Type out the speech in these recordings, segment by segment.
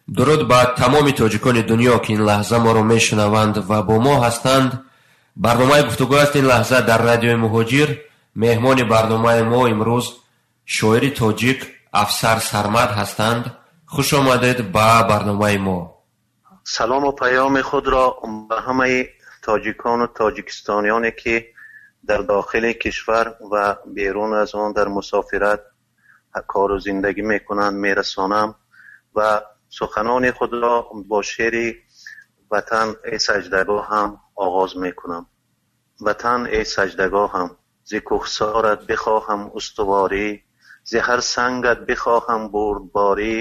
Дуруд ба тамоми тоҷикони дунё, ки ин лаҳза моро мешунаванд ва бо мо ҳастанд. Барномаи гуфтугӯ аст ин лаҳза дар радиои Муҳоҷир. Меҳмони барномаи мо имрӯз шоири тоҷик Афсар Сармад ҳастанд. Хуш омадед ба барномаи мо. Салому паёми худро ба ҳамаи тоҷикону тоҷикистониёне, ки дар дохили кишвар ва берун аз он дар мусофират кору зиндагӣ мекунанд, мерасонам ва суханони худро бо шеъри «Ватан эй саҷдагоҳам» оғоз мекунам. Ватан эй саҷдагоҳам, зи кӯҳсорат бихоҳам устуворӣ, зи ҳар сангат бихоҳам бурдборӣ,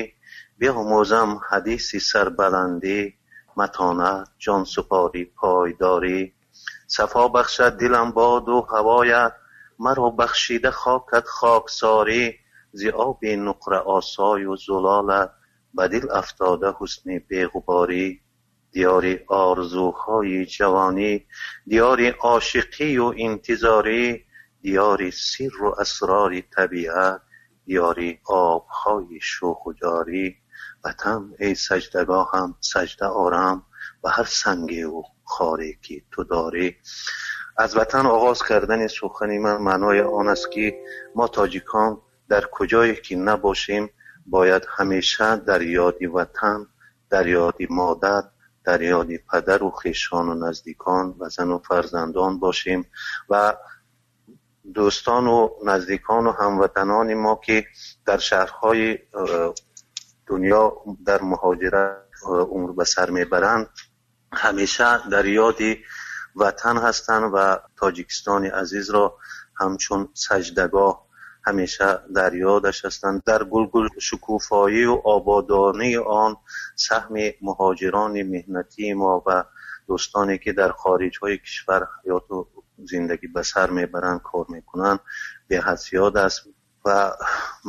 биомӯзам ҳадиси сарбаландӣ, матонат, ҷонсупорӣ, пойдорӣ. Сафо бахшад дилам боду ҳавоят, маро бахшида хокат хоксорӣ, зи оби нуқраосою зулолат ба дил афтода ҳусни беғуборӣ. Диёри орзуҳои ҷавонӣ, диёри ошиқию интизорӣ, диёри сирру асрори табиат, диёри обҳои шӯху ҷорӣ. Ватан эй саҷдагоҳам, саҷда орам ба ҳар сангеву хоре, ки ту дорӣ. Аз ватан оғоз кардани сухани ман маънои он аст, ки мо тоҷикон дар куҷое ки набошем, бояд ҳамеша дар ёди ватан, дар ёди модар, дар ёди падару хешону наздикон ва зану фарзандон бошем ва дӯстону наздикону ҳамватанони мо, ки дар шаҳрҳои дунё дар муҳоҷират умр ба сар мебаранд, ҳамеша дар ёди ватан ҳастанд ва Тоҷикистони азизро ҳамчун саҷдагоҳ ҳамеша дар ёдаш ҳастанд. Дар гулгул шукуфоию ободонии он саҳми муҳоҷирони меҳнатии мо ва дӯстоне, ки дар хориҷҳои кишвар ҳаёту зиндагӣ ба сар мебаранд, кор мекунанд, беҳад зиёд аст ва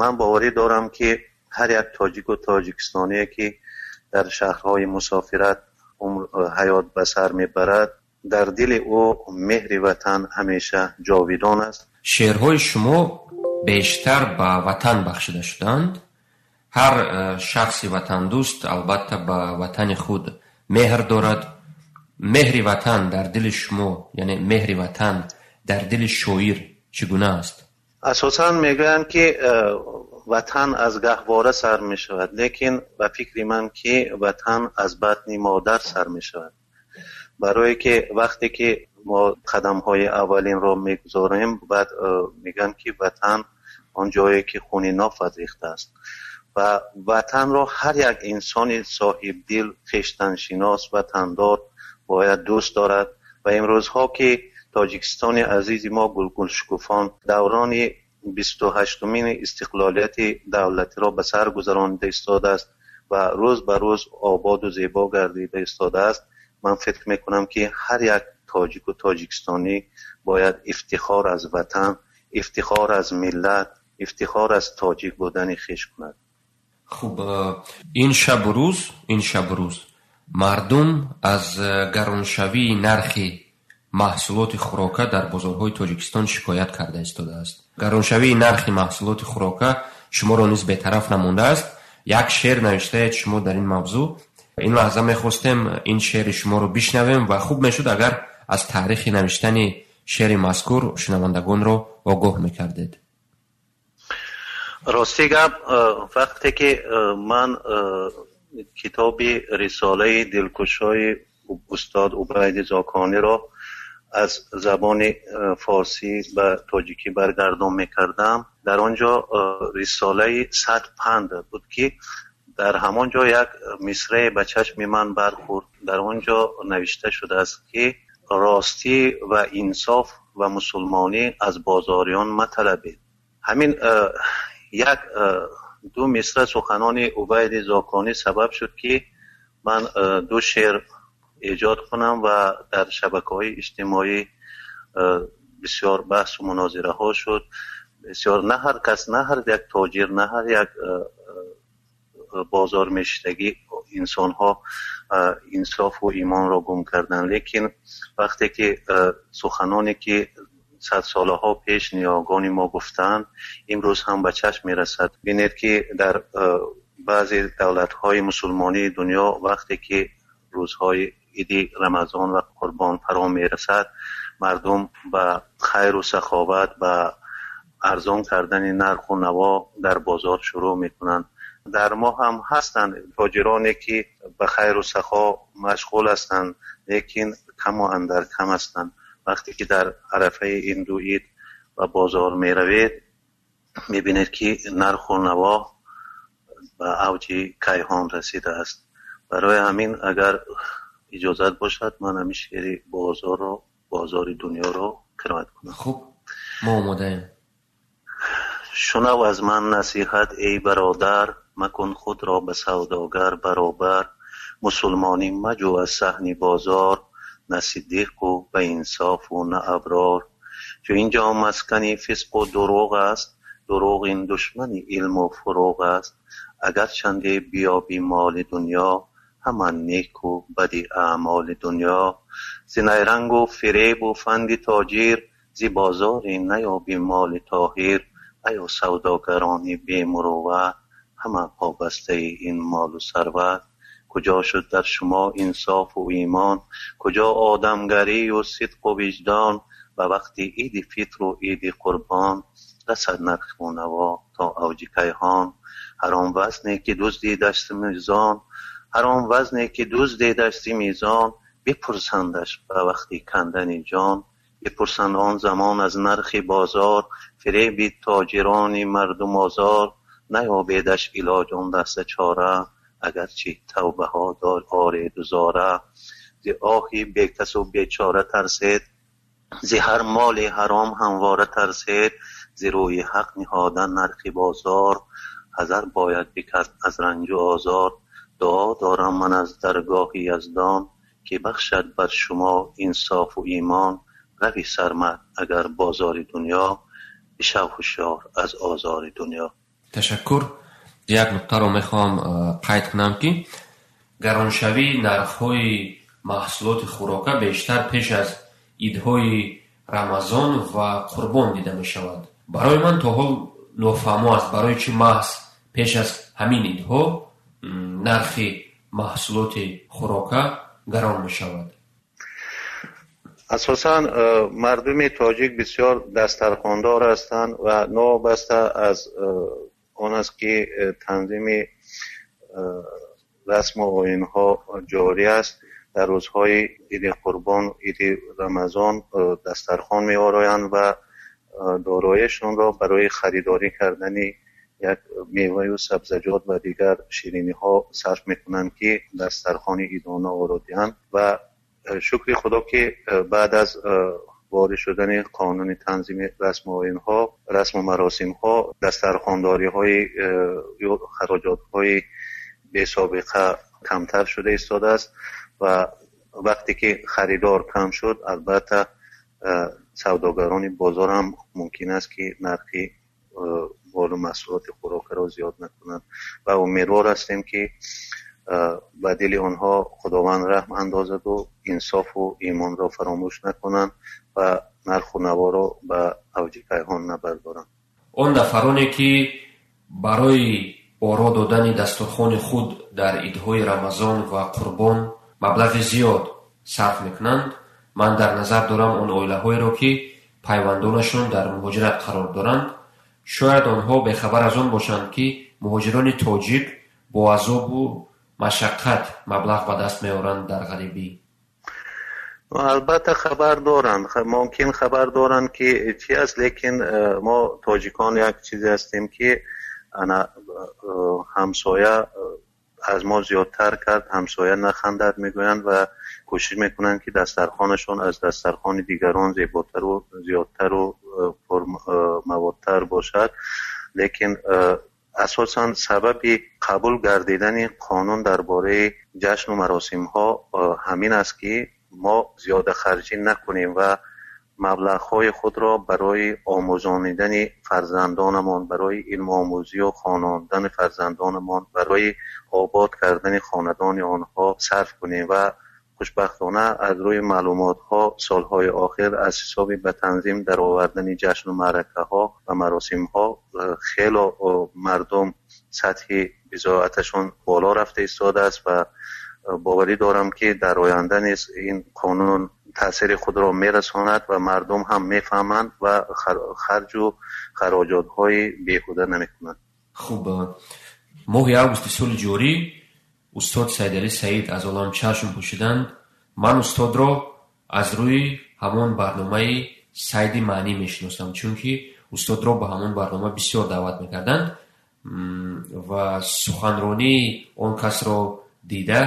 ман боварӣ дорам, ки ҳар як тоҷику тоҷикистоние, ки дар шаҳрҳои мусофират умр ҳаёт ба сар мебарад, дар дили ӯ меҳри ватан ҳамеша ҷовидон аст. Шеърҳои шумо бештар ба ватан бахшида шуданд. Ҳар шахси ватандӯст албатта ба ватани худ меҳр дорад. Меҳри ватан дар дили шумо, яъне меҳри ватан дар дили шоир чӣ гуна аст? Асосан мегӯянд, ки ватан аз гаҳвора сар мешавад, лекин ба фикри ман, ки ватан аз батни модар сар мешавад, барое ки вақте ки мо қадамҳои аввалинро мегузорем, баъд мегӯянд, ки ватан он ҷое, ки хуни нофат рехтааст ва ватанро ҳар як инсони соҳибдил, хештаншинос, ватандор бояд дӯст дорад. Ва имрӯзҳо, ки Тоҷикистони азизи мо гулгулшукуфон даврони 28-умини истиқлолияти давлатиро ба сар гузаронида истодааст ва рӯз ба рӯз ободу зебо гардида истодааст, ман фикр мекунам, ки ҳар як тоҷику тоҷикистонӣ бояд ифтихор аз ватан, ифтихор аз миллат, ифтихор аз тоҷик будани хеш кунад. Хуб, ин шабу рӯз мардум аз гароншавии нархи маҳсулоти хӯрока дар бозорҳои Тоҷикистон шикоят карда истодааст. Гароншавии нархи маҳсулоти хӯрока шуморо низ бетараф намондааст. Як шеър навиштаед шумо дар ин мавзӯъ. Ин лаҳза мехостем ин шеъри шуморо бишнавем ва хуб мешуд, агар аз таърихи навиштани шеъри мазкур шунавандагонро огоҳ мекардед. Рости гап, вақте ки ман китоби «Рисолаи дилкушои» устод Убайди Зокониро аз забони форсӣ ба тоҷикӣ баргардон мекардам, дар он ҷо рисолаи 100 панд буд, ки дар ҳамон ҷо як мисрае ба чашми ман бархӯрд. Дар он ҷо навишта шудааст, ки ростӣ ва инсоф ва мусулмонӣ аз бозориён маталабед. Ҳамин як ду мисра суханони Убайди Зоконӣ сабаб шуд, ки ман ду шеър эҷод кунам ва дар шабакаҳои иҷтимоӣ бисёр баҳсу мунозираҳо шуд. Бисёр на ҳар кас, на ҳар як тоҷир, на ҳар як бозормешидагӣ инсонҳо инсофу имонро гум карданд, лекин вақте ки суханоне, ки садсолаҳо пеш ниёгони мо гуфтаанд, имрӯз ҳам ба чашм мерасад. Бинед, ки дар Баъзе давлатҳои мусулмонии дунё вақте ки рӯзҳои иди Рамазон ва Қурбон фаро мерасад, мардум ба хайру саховат, ба арзон кардани нарху наво дар бозор шурӯъ мекунанд. Дар мо ҳам ҳастанд тоҷироне, ки ба хайру сахо машғул ҳастанд, лекин каму андар кам ҳастанд. Вақте ки дар арафаи ин ду ид ба бозор меравед, мебинед, ки нарху наво ба авҷи кайҳон расидааст. Барои ҳамин, агар иҷозат бошад, ман ҳамин шеъри бозорро, бозори дунёро қироат кунам. Хуб, мо омодаем. Шунав аз ман насиҳат, эй бародар, макун худро ба савдогар баробар. Мусулмонӣ маҷӯ аз саҳни бозор, на сиддиқу ба инсофу на аброр. Чу инҷо маскани фисқу дурӯғ аст, дурӯғ ин душмани илму фурӯғ аст. Агарчанде биёбӣ моли дунё, ҳама неку бади аъмоли дунё. Зи найрангу фиребу фанди тоҷир, зи бозоре наёбӣ моли тоҳир. Аё савдогарони бемурувват, ҳама вобастаи ин молу сарват. Куҷо шуд дар шумо инсофу имон, куҷо одамгарию сидқу виҷдон? Ба вақти иди фитру иди қурбон расад нарху наво то авҷи кайҳон. Ҳар он вазне ки дуздидашти мизон, ҳар он вазне ки дуздидашти мизон, бипурсандаш ба вақти кандани ҷон. Бипурсанд он замон аз нархи бозор, фиреби тоҷирони мардумозор. Наёбедаш илоҷ он лаҳза чора, агарчи тавбаҳо ореду зора. Зи оҳи бекасу бечора тарсед, зи ҳар моли ҳаром ҳамвора тарсед. Зи рӯи ҳақ ниҳодан нархи бозор, ҳазар бояд бикард аз ранҷу озор. Дуо дорам ман аз даргоҳи Яздон, ки бахшад бар шумо инсофу имон. Рави сармад агар бозори дунё, бишав ҳушёр аз озори дунё. Ташаккур. Як нуктаро мехоҳам қайд кунам, ки гароншавии нархҳои маҳсулоти хӯрока бештар пеш аз идҳои Рамазон ва Қурбон дида мешавад. Барои ман то ҳол нофаҳмо аст, барои чӣ маҳз пеш аз ҳамин идҳо нархи маҳсулоти хӯрока гарон мешавад. Асосан мардуми тоҷик бисёр дастархондор ҳастанд ва новобаста аз он аст, ки танзими расму оинҳо ҷорӣ аст, дар рӯзҳои иди Қурбон, иди Рамазон дастархон меороянд ва дороишонро барои харидорӣ кардани як меваю сабзаҷот ва дигар шириниҳо сарф мекунанд, ки дастархони идона оро диҳанд. Ва шукри Худо, ки баъд аз ворид шудани қонуни танзими расму оинҳо, расму маросимҳо, дастархондориҳои ё хароҷотҳои бесобиқа камтар шуда истодааст. Ва вақте ки харидор кам шуд, албатта савдогарони бозор ҳам мумкин аст, ки нархи молу маҳсулоти хӯрокаро зиёд накунанд. Ва умедвор ҳастем, ки ба дили онҳо Худованд раҳм андозаду инсофу имонро фаромӯш накунанд ва нарху наворо ба авҷи кайҳон набардоранд. Он нафароне, ки барои оро додани дастурхони худ дар идҳои Рамазон ва Қурбон маблағи зиёд сарф мекунанд, ман дар назар дорам он оилаҳоеро, ки пайвандонашон дар муҳоҷират қарор доранд, шояд онҳо бехабар аз он бошанд, ки муҳоҷирони тоҷик бо азобу машаққат маблағ ба даст меоранд дар ғарибӣ. Албатта хабар доранд, мумкин хабар доранд, ки чи аст, лекин мо тоҷикон як чизе ҳастем, ки ана ҳамсоя аз мо зиёдтар кард, ҳамсоя нахандад мегӯянд ва кӯшиш мекунанд, ки дастархонашон аз дастархони дигарон зеботару зиёдтару пурмаводтар бошад. Лекин асосан сабаби қабул гардидани қонун дар бораи ҷашну маросимҳо ҳамин аст, ки мо зиёдахарҷӣ накунем ва маблағҳои худро барои омӯзонидани фарзандонамон, барои илмомӯзию хонондани фарзандонамон, барои обод кардани хонадони онҳо сарф кунем. Ва хушбахтона, аз рӯи маълумотҳо, солҳои охир аз ҳисоби ба танзим даровардани ҷашну маъракаҳо ва маросимҳо хело мардум Сатҳи бизоаташон боло рафта истодааст ва боварӣ дорам, ки дар оянда низ ин қонун таъсири худро мерасонад ва мардум ҳам мефаҳманд ва харҷу хароҷотҳои беҳуда намекунанд. Хуб, моҳи августи соли ҷорӣ устод Саидалӣ Саид аз олам чашм пӯшиданд. Ман устодро аз рӯи ҳамон барномаи Сайди маънӣ мешиносам, чунки устодро ба ҳамон барнома бисёр даъват мекарданд ва суханронии он касро дида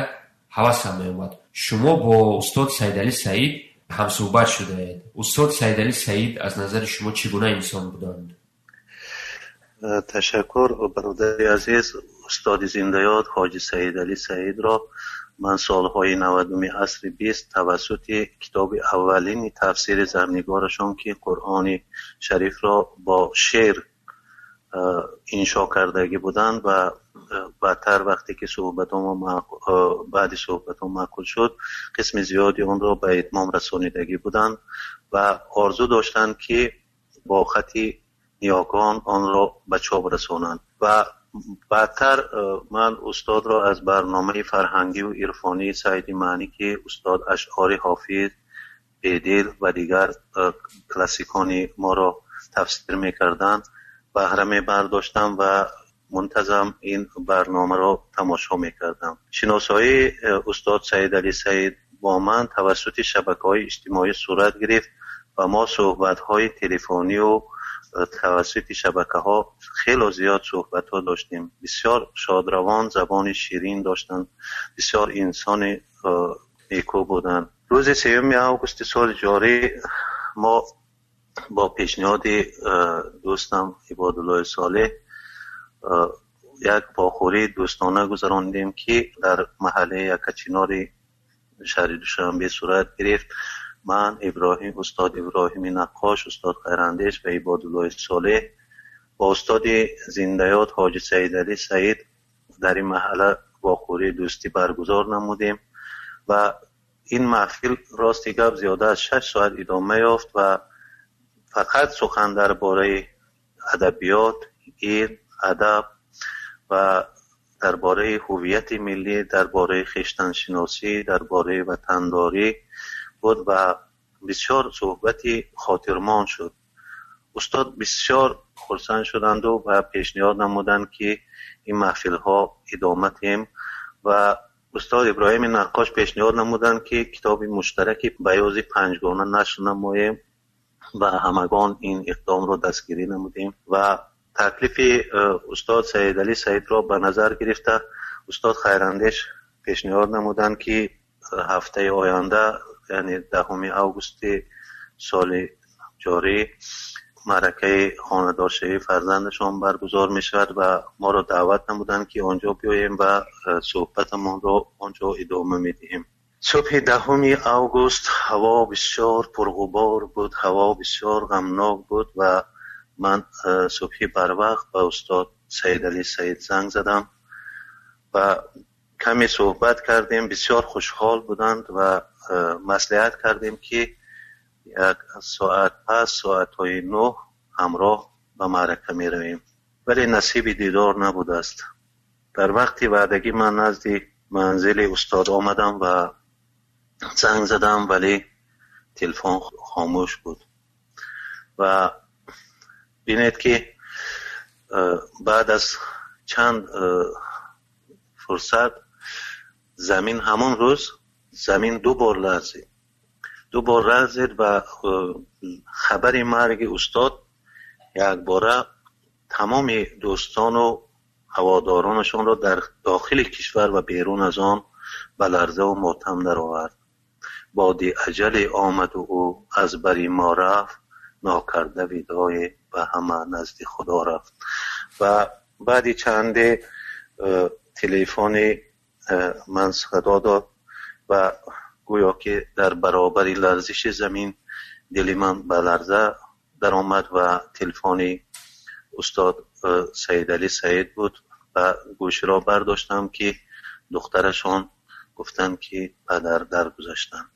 ҳавасам меомад. Шумо бо устод Саидалӣ Саид ҳамсӯҳбат шудаед. Устод Саидалӣ Саид аз назари шумо чӣ гуна инсон буданд? Ташаккур, бародари азиз. Устоди зиндаёд Ҳоҷи Саидалӣ Саидро ман солҳои 90-уми асри 20 тавассути китоби аввалини тафсири зарнигорашон, ки Қуръони Шарифро бо шеър иншо кардагӣ буданд, ва баъдтар вақте ки баъди суҳбатҳо маъқул шуд, қисми зиёди онро ба итмом расонидагӣ буданд ва орзу доштанд, ки бо хати ниёгон онро ба чоп расонанд. Ва баъдтар ман устодро аз барномаи фарҳангиву ирфонии Сайди Маънӣ, ки устод ашъори Ҳофиз, Бедил ва дигар классикони моро тафсир мекарданд, баҳра мебардоштам ва мунтазам ин барномаро тамошо мекардам. Шиносоии устод Саидалӣ Саид бо ман тавассути шабакаҳои иҷтимоӣ сурат гирифт ва мо суҳбатҳои телефонию тавассути шабакаҳо хело зиёд суҳбатҳо доштем. Бисёр шодравон, забони ширин доштанд, бисёр инсони некӯ буданд. Рӯзи 3 августи соли ҷорӣ мо бо пешниҳоди дӯстам Ибодуллои Солеҳ як вохӯрии дӯстона гузарондем, ки дар маҳаллаи Якачинори шаҳри Душанбе сурат гирифт. Ман, Иброҳим, устод Иброҳими Наққош, устод Хайрандеш ва Ибодуллои Солеҳ бо устоди зиндаёд Ҳоҷи Саидалӣ Саид дар ин маҳалла вохӯрии дӯстӣ баргузор намудем ва ин маҳфил, рости гап, зиёда аз 6 соат идома ёфт ва фақат сухан дар бораи адабиёт, илм, адаб ва дар бораи ҳувияти миллӣ, дар бораи хештаншиносӣ, дар бораи ватандорӣ буд ва бисёр суҳбати хотирмон шуд. Устод бисёр хурсанд шуданду ва пешниҳод намуданд, ки ин маҳфилҳо идома диҳем ва устод Иброҳими Наққош пешниҳод намуданд, ки китоби муштараки баёзи панҷгона нашр намоем ва ҳамагон ин иқдомро дастгирӣ намудем ва таклифи устод Саидалӣ Саидро ба назар гирифта, устод Хайрандеш пешниҳод намуданд, ки ҳафтаи оянда, яъне 10 августи соли ҷорӣ, маъракаи хонадоршавии фарзандашон баргузор мешавад ва моро даъват намуданд, ки онҷо биёем ва суҳбатамонро онҷо идома медиҳем. Субҳи 10 август ҳаво бисёр пурғубор буд, ҳаво бисёр ғамнок буд ва ман субҳи барвақт ба устод Саидалӣ Саид занг задам ва каме суҳбат кардем. Бисёр хушҳол буданд ва маслиҳат кардем, ки як соат пас, соатҳои 9, ҳамроҳ ба маърака меравем, вале насиби дидор набудааст. Дар вақти ваъдагӣ ман назди манзили устод омадам ва занг задам, вале телефон хомӯш буд. Ва бинед, ки баъд аз чанд фурсат замин, ҳамон рӯз замин ду бор ларзид, ду бор ларзид ва хабари марги устод якбора тамоми дӯстону ҳаводоронашонро дар дохили кишвар ва берун аз он ба ларзаву мотам даровард. Боди аҷале омаду ӯ аз бари мо рафт, нокарда видое ба ҳама назди Худо рафт. Ва баъди чанде телефони ман садо дод ва гӯё ки дар баробари ларзиши замин дили ман ба ларза даромад ва телефони устод Саидалӣ Саид буд ва гӯширо бардоштам, ки духтарашон гуфтанд, ки падар даргузаштанд.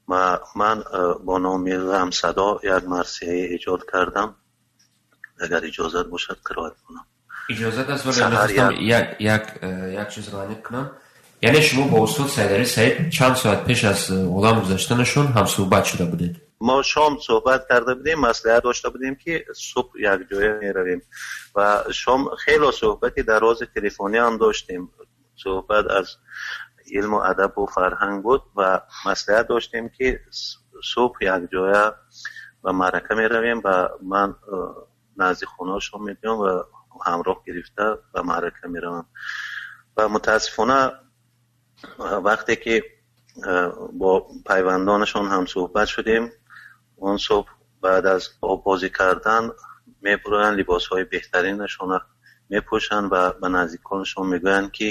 Ва ман бо номи Ғамсадо як марсияе эҷод кардам, агар иҷозат бошад, қироат кунам. Иҷозат аст, вале мехостам як чизро аниқ кунам. Яъне шумо бо устод Саидалӣ Саид чанд соат пеш аз олам гузаштанашон ҳамсӯҳбат шуда будед? Мо шом суҳбат карда будем, маслиҳат дошта будем, ки субҳ якҷоя меравем ва шом хело суҳбати дарози телефонӣ ҳам доштем. Суҳбат аз илму адабу фарҳанг буд ва маслиҳат доштем, ки субҳ якҷоя ба маърака меравем ва ман назди хонаашон мебиём ва ҳамроҳ гирифта ба маърака меравам. Ва мутаассифона вақте ки бо пайвандонашон ҳам суҳбат шудем, он субҳ баъд аз оббозӣ кардан мебуроянд, либосҳои беҳтаринашонро мепӯшанд ва ба наздиконашон мегӯянд, ки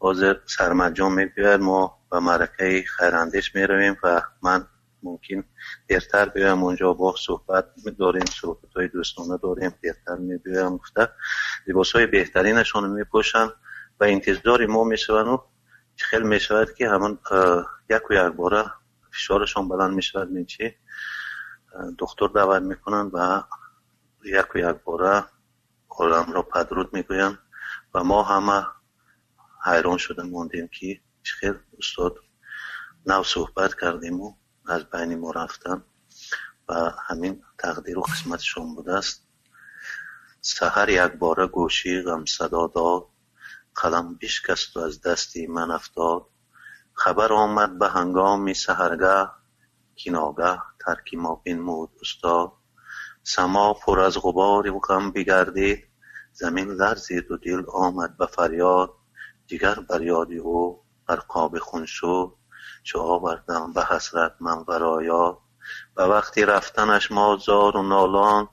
ҳозир Сармадҷон мегӯяд, мо ба маъракаи хайрандеш меравем ва ман мумкин дертар биёям, онҷо бо суҳбат дорем, суҳбатҳои дӯстона дорем, дертар мебиёям гуфта либосҳои беҳтаринашонро мепӯшанд ва интизори мо мешаванд. Чӣ хел мешавад, ки ҳамон яку якбора фишорашон баланд мешавад, мечи духтур даъват мекунанд ва яку якбора оламро падруд мегӯянд ва мо ҳама ҳайрон шуда мондем, ки чӣ хел устод нав суҳбат кардему аз байни мо рафтанд ва ҳамин тақдиру қисматшон будааст. Саҳар якбора гӯшии ғамсадо дод, қалам бишкасту аз дасти ман афтод. Хабар омад ба ҳангоми саҳаргаҳ, ки ногаҳ тарки мо бинмуд устод. Само пур аз ғубори ғам бигардид, замин ларзиду дил омад ба фарёд. Ҷигар бар ёди ӯ ғарқоби хун шуд, чу овардам ба ҳасрат ман вароёд. Ба вақти рафтанаш мо зору нолон,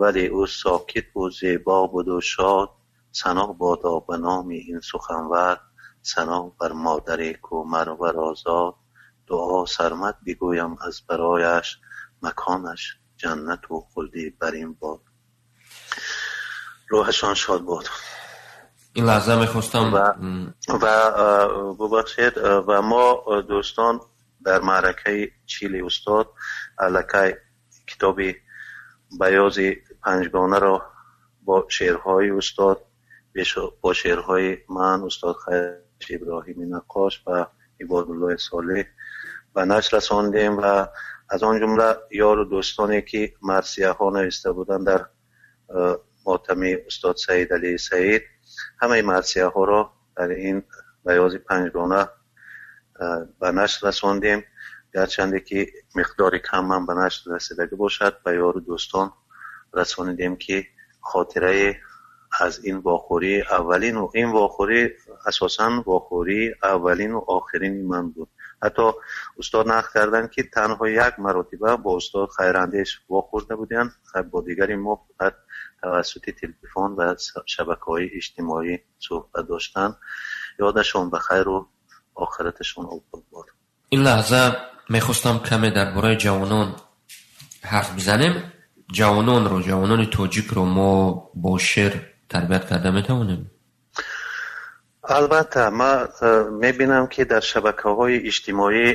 вале ӯ сокит буд, зебо буду шод. Сано бодо ба номи ин суханвар, сано бар модаре ку марваро зод. Дуо сармад бигӯям аз барояш, маконаш ҷаннату хулди барин бод. Рӯҳашон шод бод. Ин лаҳза мехостам ва бубахшед, ва мо дӯстон дар маъракаи чили устод аллакай китоби баёзи панҷгонаро бо шеърҳои устод, бо шеърҳои ман, устод Хайр Иброҳими Наққош ва Ибодуллоҳи Солеҳ ба нашр расондем ва аз он ҷумла ёру дӯстоне, ки марсияҳо нависта буданд дар мотами устод Саид Алии Саид, ҳамаи марсияҳоро дар ин баёзи панҷгона ба нашр расондем. Гарчанде ки миқдори кам ҳам ба нашр расидагӣ бошад, ба ёру дӯстон расонидем, ки хотираи аз ин вохӯрӣ аввалину ин вохӯрӣ асосан вохӯрии аввалину охирини ман буд. Ҳатто устод нақл карданд, ки танҳо як маротиба бо устод Хайрандеш вохӯрда буданд, бо дигари мо фақат тавассути телефон ва шабакаҳои иҷтимоӣ суҳбат доштанд. Ёдашон ба хайру охираташон обод бод. Ин лаҳза мехостам каме дар бораи ҷавонон ҳарф бизанем. Ҷавононро, ҷавонони тоҷикро мо бо шеър тарбият карда метавонем? Албатта, ман мебинам, ки дар шабакаҳои иҷтимоӣ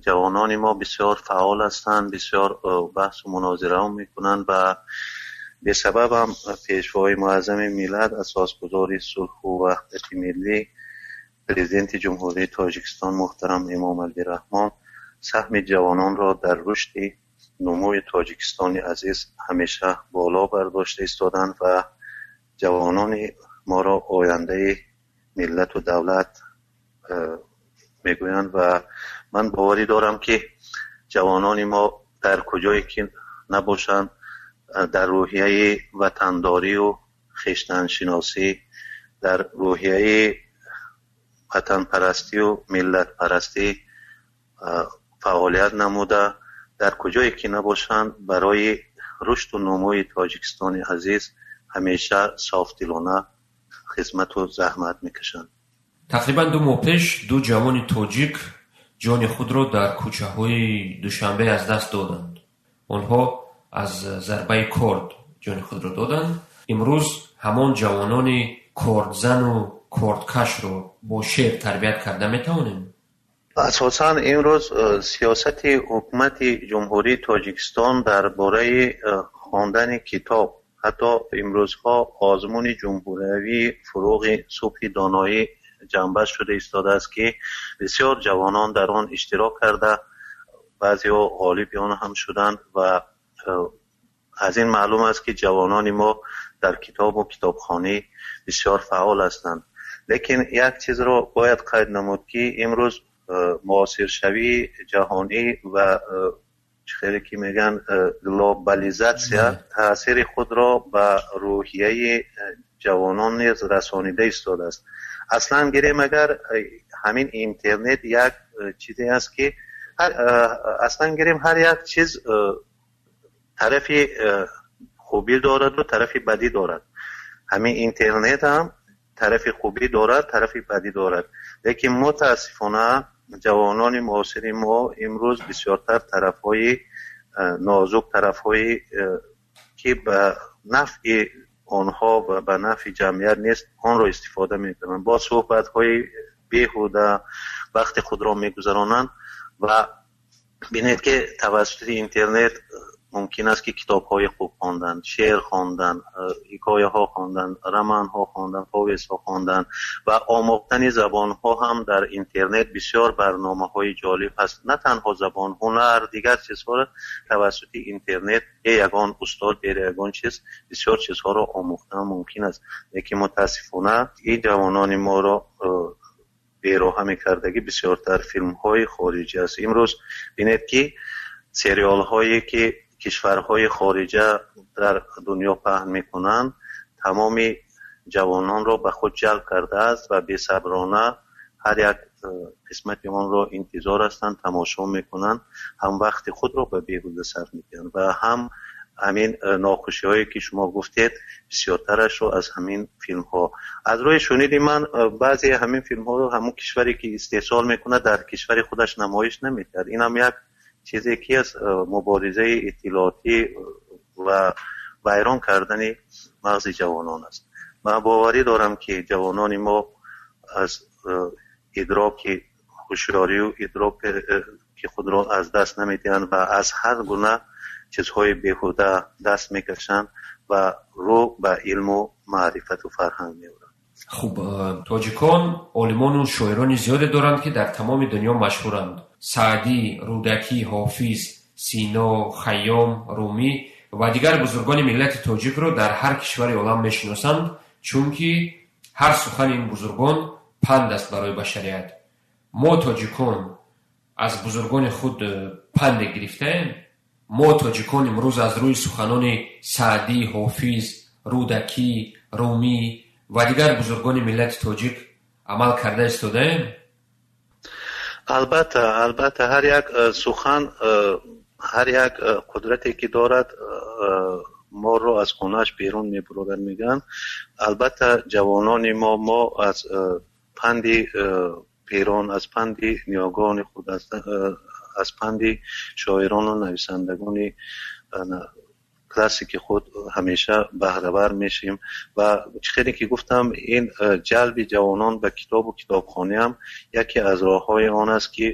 ҷавонони мо бисёр фаъол ҳастанд, бисёр баҳсу мунозираҳо мекунанд ва бесабаб ҳам Пешвои муаззами миллат, асосгузори сулҳу ваҳдати миллӣ, Президенти Ҷумҳурии Тоҷикистон муҳтарам Эмомалӣ Раҳмон саҳми ҷавононро дар рушди нумӯи Тоҷикистони азиз ҳамеша боло бардошта истоданд ва ҷавонони моро ояндаи миллату давлат мегӯянд. Ва ман боварӣ дорам, ки ҷавонони мо дар куҷое ки набошанд, дар рӯҳияи ватандорию хештаншиносӣ, дар рӯҳияи ватанпарастию миллатпарастӣ фаъолият намуда, дар куҷое ки набошанд, барои рушду нумӯи Тоҷикистони азиз ҳамеша софдилона хизмату заҳмат мекашанд. Тақрибан 2 моҳ пеш ду ҷавони тоҷик ҷони худро дар кӯчаҳои Душанбе аз даст доданд. Онҳо аз зарбаи корд ҷони худро доданд. Имрӯз ҳамон ҷавонони кордзану кордкашро бо шеър тарбият карда метавонем? Асосан имрӯз сиёсати ҳукумати Ҷумҳурии Тоҷикистон дар бораи хондани китоб, Ҳатто имрӯзҳо озмуни ҷумҳуриявии «Фурӯғи субҳи доноӣ» ҷамъбаст шуда истодааст, ки бисёр ҷавонон дар он иштирок карда, баъзеҳо ғолиби он ҳам шуданд ва аз ин маълум аст, ки ҷавонони мо дар китобу китобхонӣ бисёр фаъол ҳастанд. Лекин як чизро бояд қайд намуд, ки имрӯз муосиршавии ҷаҳонӣ ва чӣ хеле ки мегӯянд, глобализатсия таъсири худро ба рӯҳияи ҷавонон низ расонида истодааст. Аслан гирем агар, ҳамин интернет як чизе аст, ки аслан гирем, ҳар як чиз тарафи хубӣ дораду тарафи бадӣ дорад. Ҳамин интернет ҳам тарафи хубӣ дорад, тарафи бадӣ дорад, лекин мутаассифона ҷавонони муосири мо имрӯз бисёртар тарафҳои нозук, тарафҳое ки ба нафъи онҳо ва ба нафъи ҷамъият нест, онро истифода мекунанд, бо суҳбатҳои беҳуда вақти худро мегузаронанд. Ва бинед, ки тавассути интернет мумкин аст, ки китобҳои хуб хондан, шеър хондан, ҳикояҳо хондан, романҳо хондан, повестҳо хондан ва омӯхтани забонҳо ҳам дар интернет бисёр барномаҳои ҷолиб ҳаст. На танҳо забон, ҳунар, дигар чизҳоро тавассути интернет бе ягон устод, бе ягон чиз бисёр чизҳоро омӯхтан мумкин аст. Лекин мутаассифона ин ҷавонони моро бероҳа мекардагӣ бисёртар филмҳои хориҷӣ аст. Имрӯз бинед, ки сериалҳое ки кишварҳои хориҷа дар дунё паҳн мекунанд, тамоми ҷавононро ба худ ҷалб кардааст ва бесаброна ҳар як қисмати онро интизор ҳастанд, тамошо мекунанд, ҳам вақти худро ба беҳуда сарф мекунанд ва ҳам ҳамин нохушиҳое ки шумо гуфтед, бисёртарашро аз ҳамин филмҳо. Аз рӯи шуниди ман, баъзе ҳамин филмҳоро ҳамон кишваре ки истеҳсол мекунад, дар кишвари худаш намоиш намекард. Инам як чизе ки аст, муборизаи иттилоотӣ ва вайрон кардани мағзи ҷавонон аст. Ман боварӣ дорам, ки ҷавонони мо аз идроки ҳушёрию идроки ки худро аз даст намедиҳанд ва аз ҳар гуна чизҳои беҳуда даст мекашанд ва рӯ ба илму маърифату фарҳанг меоранд. Хуб, тоҷикон олимону шоирони зиёде доранд, ки дар тамоми дунё машҳуранд: Саъдӣ, Рӯдакӣ, Ҳофиз, Сино, Хайём, Румӣ ва дигар бузургони миллати тоҷикро дар ҳар кишвари олам мешиносанд, чунки ҳар сухани ин бузургон панд аст барои башарият. Мо, тоҷикон, аз бузургони худ панде гирифтаем? Мо, тоҷикон, имрӯз аз рӯи суханони Саъдӣ, Ҳофиз, Рӯдакӣ, Румӣ ва дигар бузургони миллати тоҷик амал карда истодаем? Албатта, албатта, ҳар як сухан, ҳар як қудрате ки дорад, морро аз хонааш берун мебурорад, мегӯянд. Албатта, ҷавонони мо аз панди пирон, аз панди ниёгони худ, аз панди шоирону нависандагони классики худ ҳамеша баҳравар мешем. Ва чӣ хеле ки гуфтам, ин ҷалби ҷавонон ба китобу китобхонӣ ҳам яке аз роҳҳои он аст, ки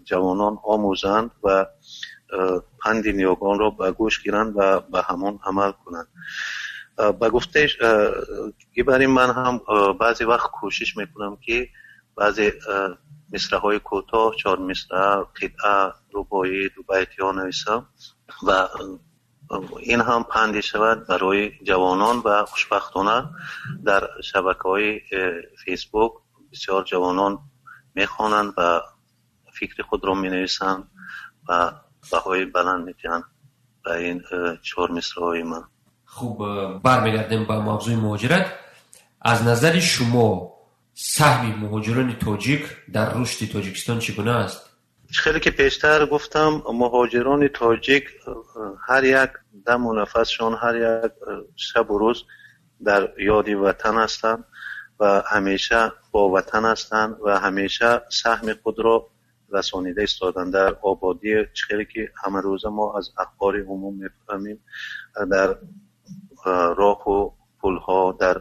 ҷавонон омӯзанд ва панди ниёгонро ба гӯш гиранд ва ба ҳамон амал кунанд. Ба гуфтаи ки бар ин ман ҳам баъзе вақт кӯшиш мекунам, ки баъзе мисраҳои кӯтоҳ, чор мисра, қитъа, рубоӣ, дубайтиҳо нависам ва ин ҳам панде шавад барои ҷавонон. Ва хушбахтона дар шабакаҳои Фейсбук бисёр ҷавонон мехонанд ва фикри худро менависанд ва баҳои баланд медиҳанд ба ин чор мисраҳои ман. Хуб, бармегардем ба мавзӯи муҳоҷират. Аз назари шумо, саҳми муҳоҷирони тоҷик дар рушди Тоҷикистон чӣ гуна аст? Хеле ки пештар гуфтам, муҳоҷирони тоҷик ҳар як даму нафасшон, ҳар як шабу рӯз дар ёди ватан ҳастанд ва ҳамеша бо ватан ҳастанд ва ҳамеша саҳми худро расонида истоданд дар ободӣ. Чӣ хеле ки ҳамарӯза мо аз ахбори умум мефаҳмем, дар роҳу пулҳо, дар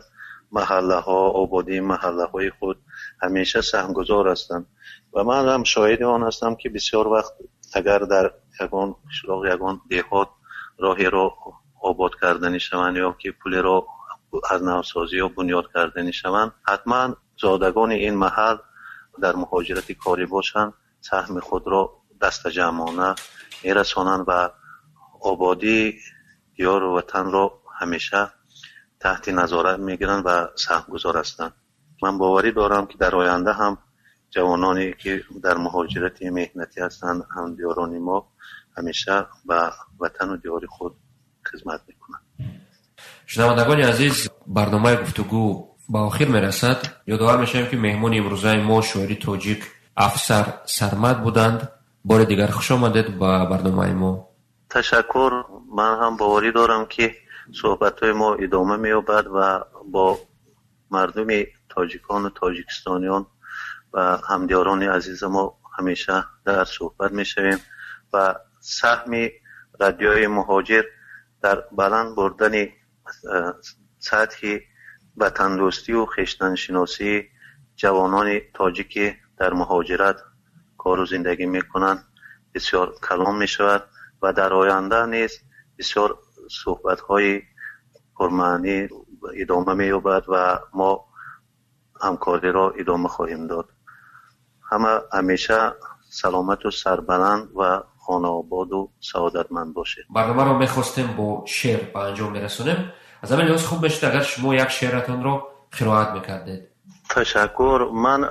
маҳаллаҳо, ободии маҳаллаҳои худ ҳамеша саҳмгузор ҳастанд. Ва ман ҳам шоҳиди он ҳастам, ки бисёр вақт агар дар ягон қишлоқ, ягон деҳот роҳеро обод карданӣ шаванд ё ки пулеро аз навсозӣ ё бунёд карданӣ шаванд, ҳатман зодагони ин маҳал дар муҳоҷирати корӣ бошанд, саҳми худро дастаҷамъона мерасонанд ва ободии диёру ватанро ҳамеша таҳти назорат мегиранд ва саҳмгузор ҳастанд. Ман боварӣ дорам, ки дар оянда ҳам ҷавононе, ки дар муҳоҷирати меҳнатӣ ҳастанд, ҳамдиёрони мо ҳамеша ба ватану диёри худ хизмат мекунанд. Шунавандагони азиз, барномаи гуфтугӯ ба охир мерасад. Ёдовар мешавем, ки меҳмони имрӯзаи мо шоири тоҷик Афсар Сармад буданд. Бори дигар хуш омадед ба барномаи мо. Ташаккур. Ман ҳам боварӣ дорам, ки суҳбатҳои мо идома меёбад ва бо мардуми тоҷикону тоҷикистониён ва ҳамдиёрони азизи мо ҳамеша дар суҳбат мешавем ва саҳми радиои муҳоҷир дар баланд бурдани сатҳи ватандӯстию хештаншиносии ҷавонони тоҷикӣ дар муҳоҷират кору зиндагӣ мекунанд бисёр калон мешавад ва дар оянда низ бисёр суҳбатҳои пурмаънӣ идома меёбад ва мо ҳамкориро идома хоҳем дод. Ҳама ҳамеша саломату сарбаланд ва хонаободу саодатманд бошед. Барномаро мехостем бо шеър ба анҷом мерасонем. Аз ҳамин лиҳоз хуб мешуд, агар шумо як шеъратонро қироат мекардед. Ташаккур. Ман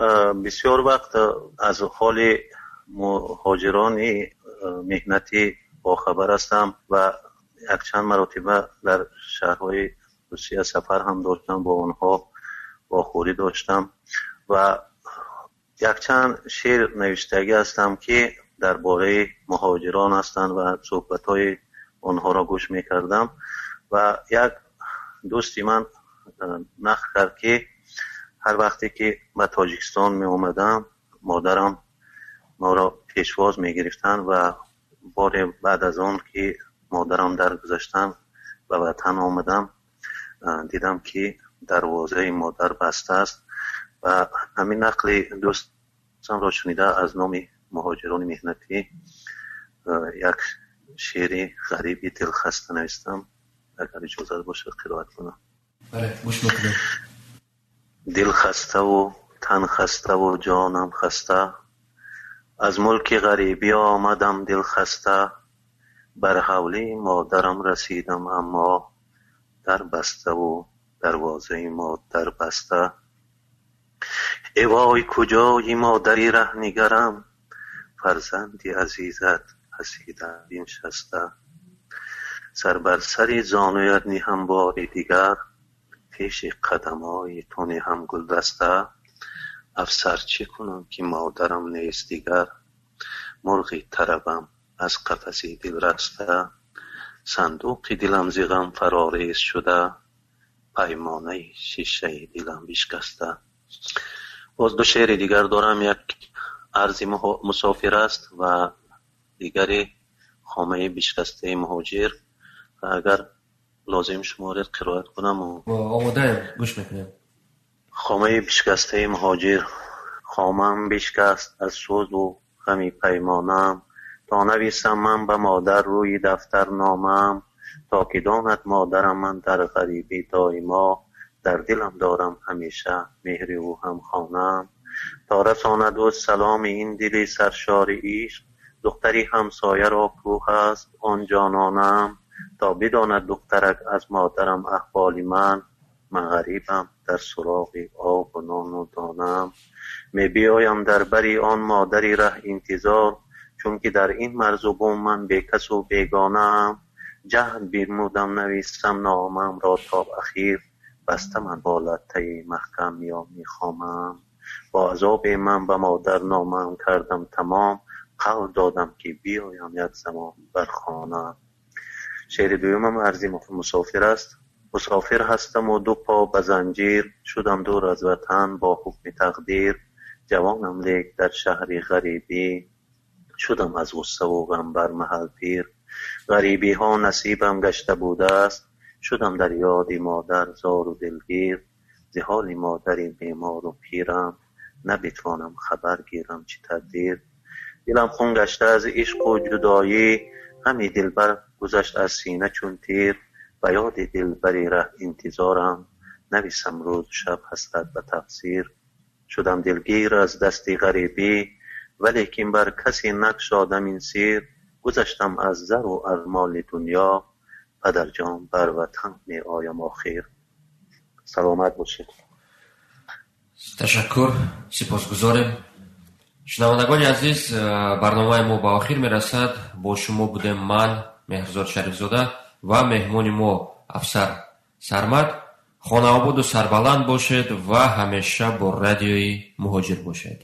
бисёр вақт аз ҳоли муҳоҷирони меҳнатӣ бохабар ҳастам ва якчанд маротиба дар шаҳрҳои Русия сафар ҳам доштам, бо онҳо вохӯрӣ доштам ва якчанд шеър навиштагӣ ҳастам, ки дар бораи муҳоҷирон ҳастанд ва суҳбатҳои онҳоро гӯш мекардам ва як дӯсти ман нақл кард, ки ҳар вақте ки ба Тоҷикистон меомадам, модарам моро пешвоз мегирифтанд ва боре баъд аз он ки модарам даргузаштанд, ба ватан омадам, дидам, ки дарвозаи модар баста аст ва ҳамин нақли дӯстамро шунида аз номи муҳоҷирони меҳнатӣ як шеъри ғариби дилхаста навистам. Агар иҷозат бошад, қироат кунам. Бале, гӯш мекунем. Дилхаставу танхаставу ҷонам хаста, аз мулки ғарибӣ омадам дилхаста, бар ҳавлии модарам расидам, аммо дар баставу дарвозаи модар баста. Э вой, куҷои модари раҳ нигарам, фарзанди азизат ҳасида биншаста. Сар бар сари зонуят ниҳам бори дигар, пеши қадамои ту ниҳам гулдаста. Афсар чӣ кунам, ки модарам нест дигар, мурғи тарабам аз қафаси дил раста. Сандуқи дилам зи ғам фарорез шуда, паймонаи шишаи дилам бишкаста. Боз ду шеъри дигар дорам, як арзи мусофир аст ва дигаре хомаи бишкастаи муҳоҷир. Ва агар лозим шуморед, қироат кунам. Омодаем, гӯш мекунем. Хомаи бишкастаи муҳоҷир. Хомам бишкаст аз сӯзу ғами паймонам, то нависам ман ба модар рӯи дафтар номам, то ки донад модарам ман дар ғарибӣ доимо, дар дилам дорам ҳамеша меҳри ӯ ҳамхонам. То расонад ӯ саломи ин дили саршори ишқ, духтари ҳамсояро кӯҳ аст он ҷононам. То бидонад духтарак аз модарам аҳволи ман, ман ғарибам дар суроғи обу нону донам. Мебиёям дар бари он модари раҳ интизор, чунки дар ин марзу бум ман бекасу бегонаам. Ҷаҳд бирмудам нависам номамро то ахир, баста ман бо латтаи маҳкам миёни хомам. Бо азобе ман ба модар номам кардам тамом, қавл додам, ки биёям як замон бар хона. Шеъри дуюмам арзи мусофир аст. Мусофир ҳастаму ду по ба занҷир, шудам дур аз ватан бо ҳукми тақдир. Ҷавонам, лек дар шаҳри ғарибӣ, шудам аз ғуссаву ғам бар маҳал пир. Ғарибиҳо насибам гашта будааст, шудам дар ёди модар зору дилгир. Зи ҳоли модари бемору пирам, набитвонам хабар гирам чӣ тадбир. Дилам хун гашта аз ишқу ҷудоӣ, ғами дилбар гузашт аз сина чун тир. Ба ёди дилбари раҳ интизорам, нависам рӯзу шаб ҳасрат ба тафсир. Шудам дилгир аз дасти ғарибӣ, валекин бар касе накшодам ин сир. Гузаштам аз зару аз моли дунё, падарҷон, бар ватан меоям охир. Саломат бошед. Ташаккур, сипосгузорем. Шунавандагони азиз, барномаи мо ба охир мерасад. Бо шумо будем ман, Меҳрзод Шарифзода, ва меҳмони мо афсар Сармад. Хонаободу сарбаланд бошед ва ҳамеша бо радиои Муҳоҷир бошед.